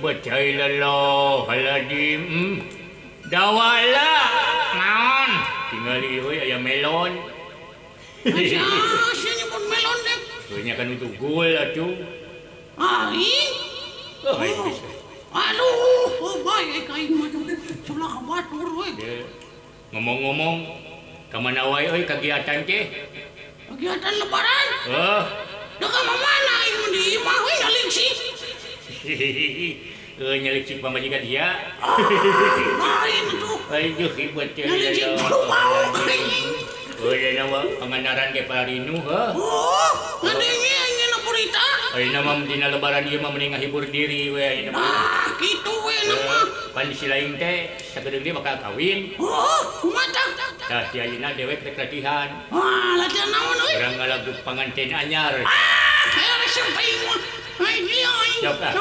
Ribet cai leloh haladim. Dawala naon? Tingali euy aya melon. Aya sia nyebut melon deh. Nya kan untuk gul atuh. Aing. Oh, aing. Aduh, bae ka aing mah sebelah ka batur we. Ngomong-ngomong, ka mana wae euy kagiatan teh? Kegiatan lebaran? Heuh. Da ka mana aing mah di imah we nyaling sih. Heuh nyalik cik pamajikan dia. Lain tuh. Aduh ribet teh. Nyalik cik bau aing. Heuh da mah panganaran ge parinu heuh. Oh, ngadenge aing na berita. Ayeuna mah dina lebaran ieu mah mending ngahibur diri we ayeuna mah. Ah, kitu we na mah. Pan si lain teh sagedeung dia bakal kawin. Oh, kumaha tah? Tah si ayeuna dewek rek latihan. Wah, latihan naon euy? Urang ngalagu panganten anyar. Ah, resep aing mah. Aing aing. Siap ah.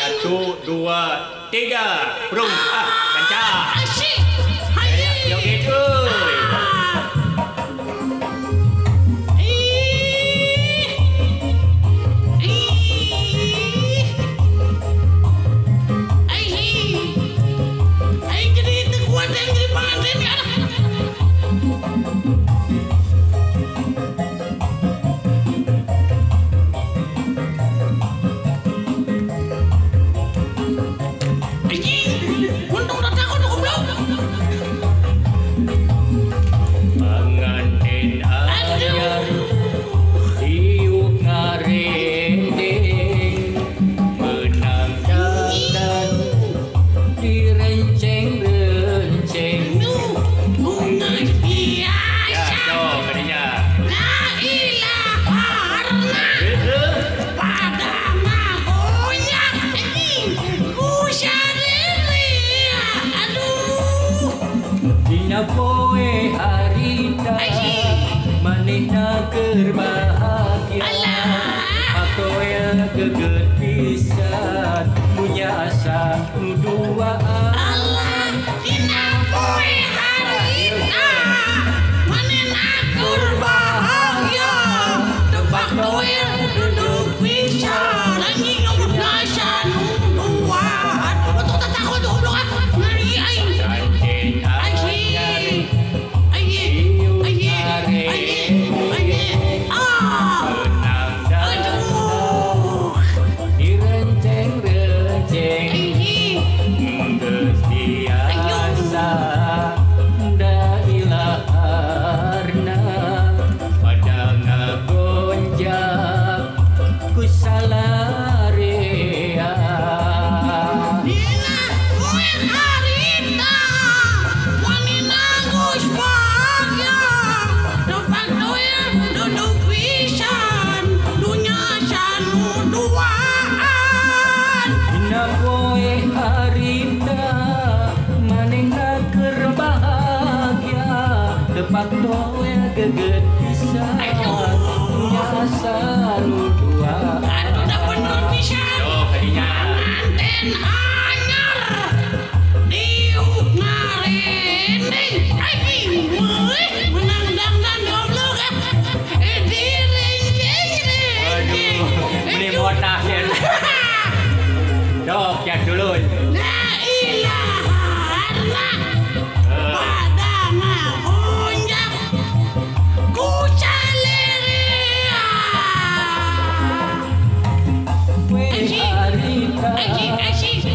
1 2 3, brung ah, kanca. Asik. Haye. Joget euy. Poe harita manehna keur bahagia atoel geget pisan punya asa nu duaan. Allah dina poe harita manehna keur bahagia tebak toel duduk pisan anjing ngomong asa nu duaan. Betul tak takut goblok ah ngeri aing. Tepak toel geget pisan punya asa nu duaan. Aduh dah bener pisan. Panganten anyar diuk ngarendeng aing weuh menang dangdan goblok direnceng-renceng. Aduh beli botak ya. Dok ya dulu. La ilaha illallah.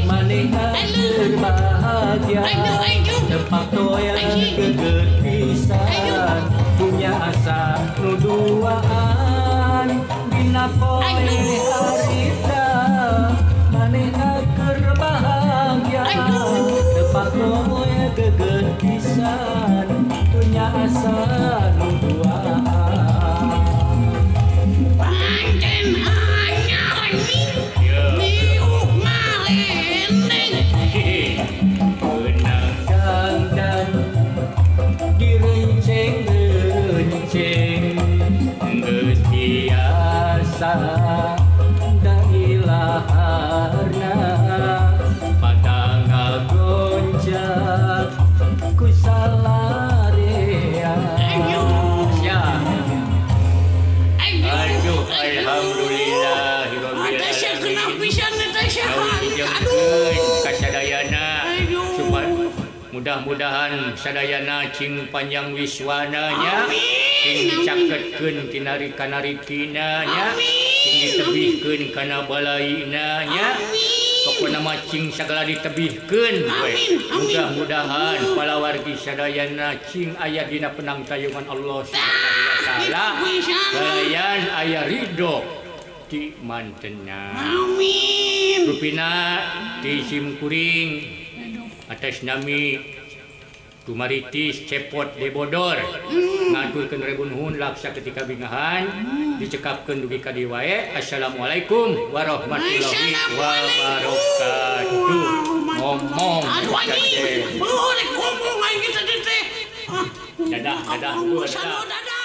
Manehna keur bahagia tepak toel geget pisan punya asa nu duaan. Dina poe harita manehna keur bahagia tepak toel geget pisan punya asa nu duaan. Pancen anyar anjing. Menang dan direnceng-renceng geus biasa da ilaharna pada ngagonjak ku salarea. Mudah-mudahan sadayana cing panjang wiswana nya, cing dicaketkeun tina kanarikina nya, cing ditebihkeun kana balaina nya. Pokona mah cing sagala ditebihkeun we. Mudah-mudahan palawargi sadayana cing aya dina penangtayungan Allah Subhanahu wa taala. Kalayan aya ridho ti mantena. Amin. Rupina di simkuring atas nami Tumaritis Cepot Debodor ngaturkeun ribu nuhun laksa ketika bingahan dicekapkeun dugi ka dieu wae. Assalamualaikum warahmatullahi wabarakatuh. Ngomong aduh anjing, ngomong aing kita teh. Dadah dadah.